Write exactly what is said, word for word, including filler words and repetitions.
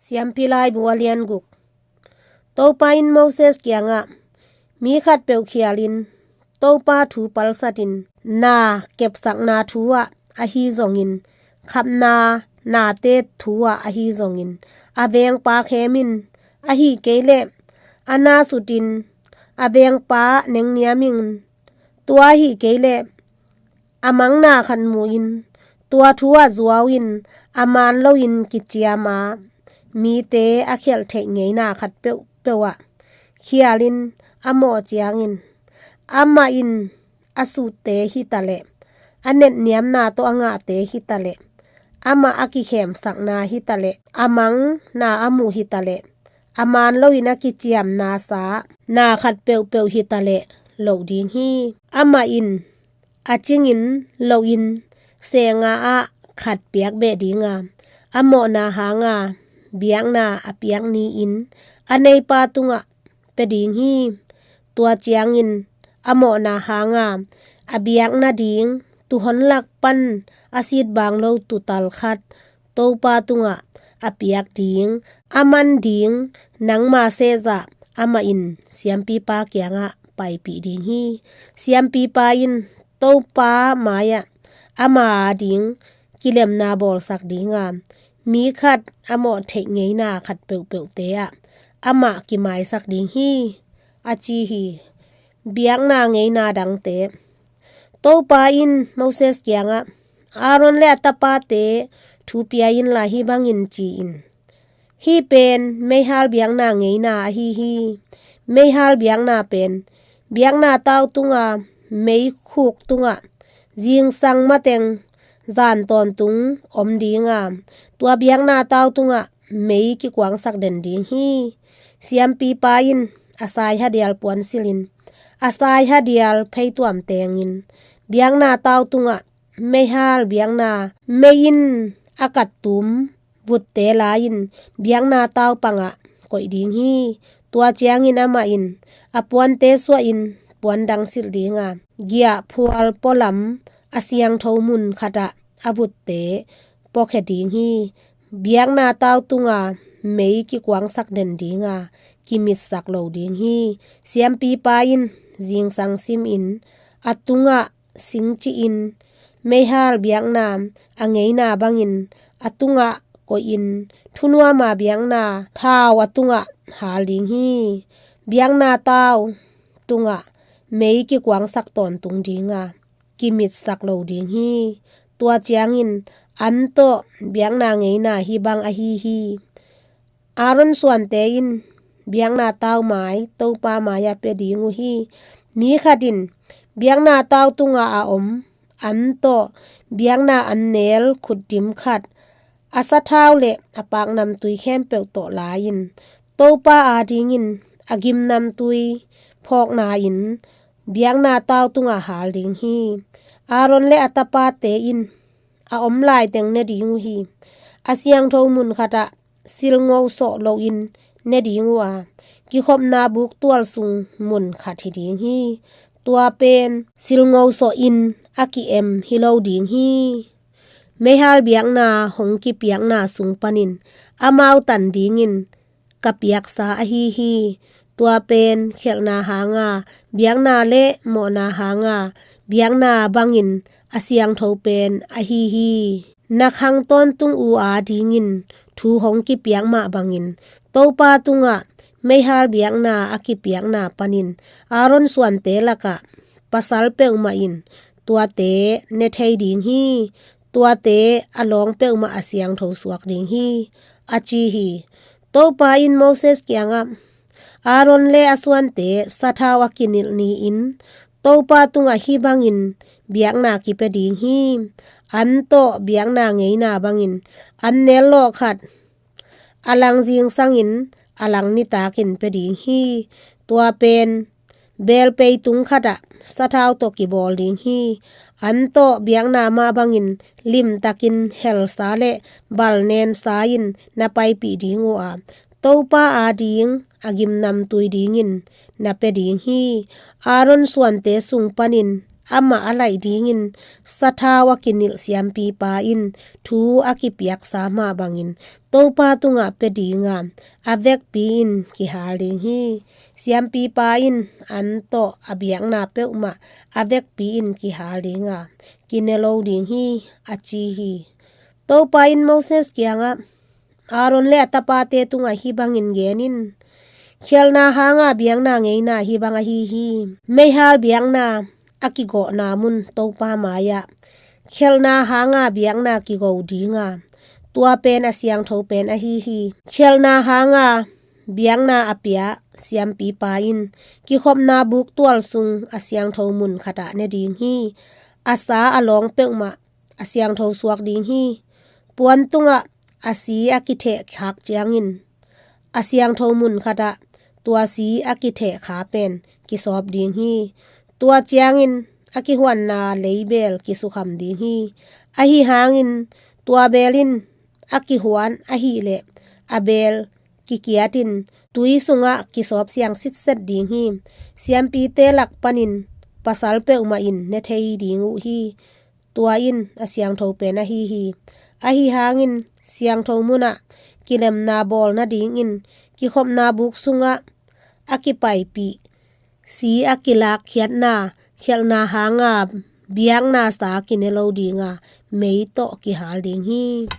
Siampi Laibu a lian guk. Topa in Moses kiangah, "Mi khatpeuh khialin Topa thu palsatin, na kepsakna thu ah ahi zongin, khapna nate thu ah ahi zongin, a vengpa khemin, ahi kei leh a na sutin, a vengpa nengniamin, tua ahi kei leh a mangna khat mu-in, tua thu ah zuau-in, a man loin kiciam a, mite a khialh theih ngeina khat peuhpeuh ah khialin a mawh ciangin, amah in a sutte hitaleh, a netniamna tawh a ngahte hitaleh, amah a kikhemsakna hitaleh, a mangna a muh hitaleh, a man loin a kiciamna sa na khat peuhpeuh hitaleh loh ding hi. Amah in a cingin lohin, senga ah khat piak beh dinga, a mawhna hanga biakna a piak ni-in a neipa tungah pia ding hi. Tua ciangin a mawhna hanga a biak nading, tuhon lak pan a sit bang lo tuutal khat Topa tungah a piak ding, a man ding, nangma sehzah amah in siampipa kiangah paipih ding hi. Siampipa in Topa mai-ah ama ading kilemna bawlsak dinga, mi khat a mawh theih ngeina khat peuhpeuhte ah amah kimaisak ding hi," a ci hi. Biakna ngeina dangte. Topa in Moses kiangah, "Aaron le a tapate thu pia inla hih bangin ci in: Hih pen meihal biakna ngeina ahi hi. Meihal biakna pen biakna tau tunga meikhuk tungah zingsang mateng zan tawntung om dinga, tua biakna tau tungah mei kikuangsak den ding hi. Siampipa in a saihadial puan silhin, a saihadial pheituam tengin, biakna tau tungah meihal biakna mei in a kattum vutte la-in biakna tau pangah koih ding hi. Tua ciangin amah in a puante suahin puan dang silh dinga, giahphual pualam a siangtho mun khatah a vutte puakhia ding hi. Biakna tau tunga mei kikuangsak den dinga, kimitsak lo ding hi. Siampipa in zingsang simin a tungah singcihin, meihal biakna a ngeina bangin a tungah koihin, thunuama biakna thau a tungah hal ding hi. Biakna tau tungah mei kikuangsak tawntung dinga, kimitsak lo ding hi. Tua ciangin an tawh biakna ngeina hih bang ahi hi. Aaron suante in biakna tau mai Topa mai-ah pia ding uh hi. Mi khat in biakna tau tunga a om an tawh biakna an nel khutdim khat, a sathau le a paknamtui khempeuh tawh la-in, Topa adingin a gimnamtui phawkna-in biakna tau tungah hal ding hi. Aaron le a tapate in a om laiteng ne ding uh hi. A siangtho mun khatah silngo sawh loin ne ding uh a, kikhopna buktual sung mun khat hi ding hi. Tua pen silngo sawhin a ki-em hi lo ding hi. Meihal biakna hong kipiakna sung panin amau tan dingin ka piaksa ahi hi. Tua pen khelhna hanga biakna le mawhna hanga biakna bangin a siangtho pen ahi hi. Na khang tawntung uh adingin thu hong kipiak mah bangin Topa tungah meihal biakna a kipiakna panin Aaron suante lakah pasal peuhmah in tuate ne thei ding hi. Tuate a lawng peuhmah a siangtho suak ding hi, a ci hi. Topa in Moses kiangah, Aaron le a suante sathau a kinilh ni-in Topa tungah hih bangin biakna kipia ding hi. An tawh biakna ngeina bangin an nel lawh khat a lang zingsangin a lang nitakin pia ding hi. Tua pen belpei tung khatah sathau tawh kibawl ding hi. An tawh biakna mah bangin limtakin helsa le balnensa in na paipih ding uh a, Topa ading a gimnamtui dingin na pia ding hi. Aaron suante sung panin amah a laih dingin sathau a kinilh siampipa in thu a kipiaksa mah bangin Topa tungah pia dinga, a vekpi in kihal ding hi. Siampipa in an tawh a biakna peuhmah a vekpi in kihal dinga, kine lo ding hi, a ci hi. Topa in Moses kiangah, Aaron le a tapate tungah hih bangin gen in: Khialhna hanga biakna ngeina hih bang ahi hi. Meihal biakna a kigawhna mun Topa mai-ah khialhna hanga biakna kigo dinga, tua pen a siangtho pen ahi hi. Khialhna hanga biakna a pia siampipa in kikhopna buktual sung a siangtho mun khatah ne ding hi. A sa a lawng peuhmah a siangtho suak ding hi. Puan tungah a si a kitheh khak ciangin a siangtho mun khatah tua si a kitheh kha pen kisawp ding hi. Tua ciangin a kihuanna leibel kisukham ding hi. Ahi hangin tua beel in a kihuan ahileh a beel kikiatin tui sungah kisawp siang sitset ding hi. Siampite lak panin pasal peuhmah in ne thei ding uh hi. Tua in a siangtho pen ahi hi. Ahi hangin siangtho munah kilemna bawl nadingin kikhopna buk sungah a kipaipih si a kilakkhiatna khialhna hanga biakna sa kine lo dinga, mei tawh kihal ding hi.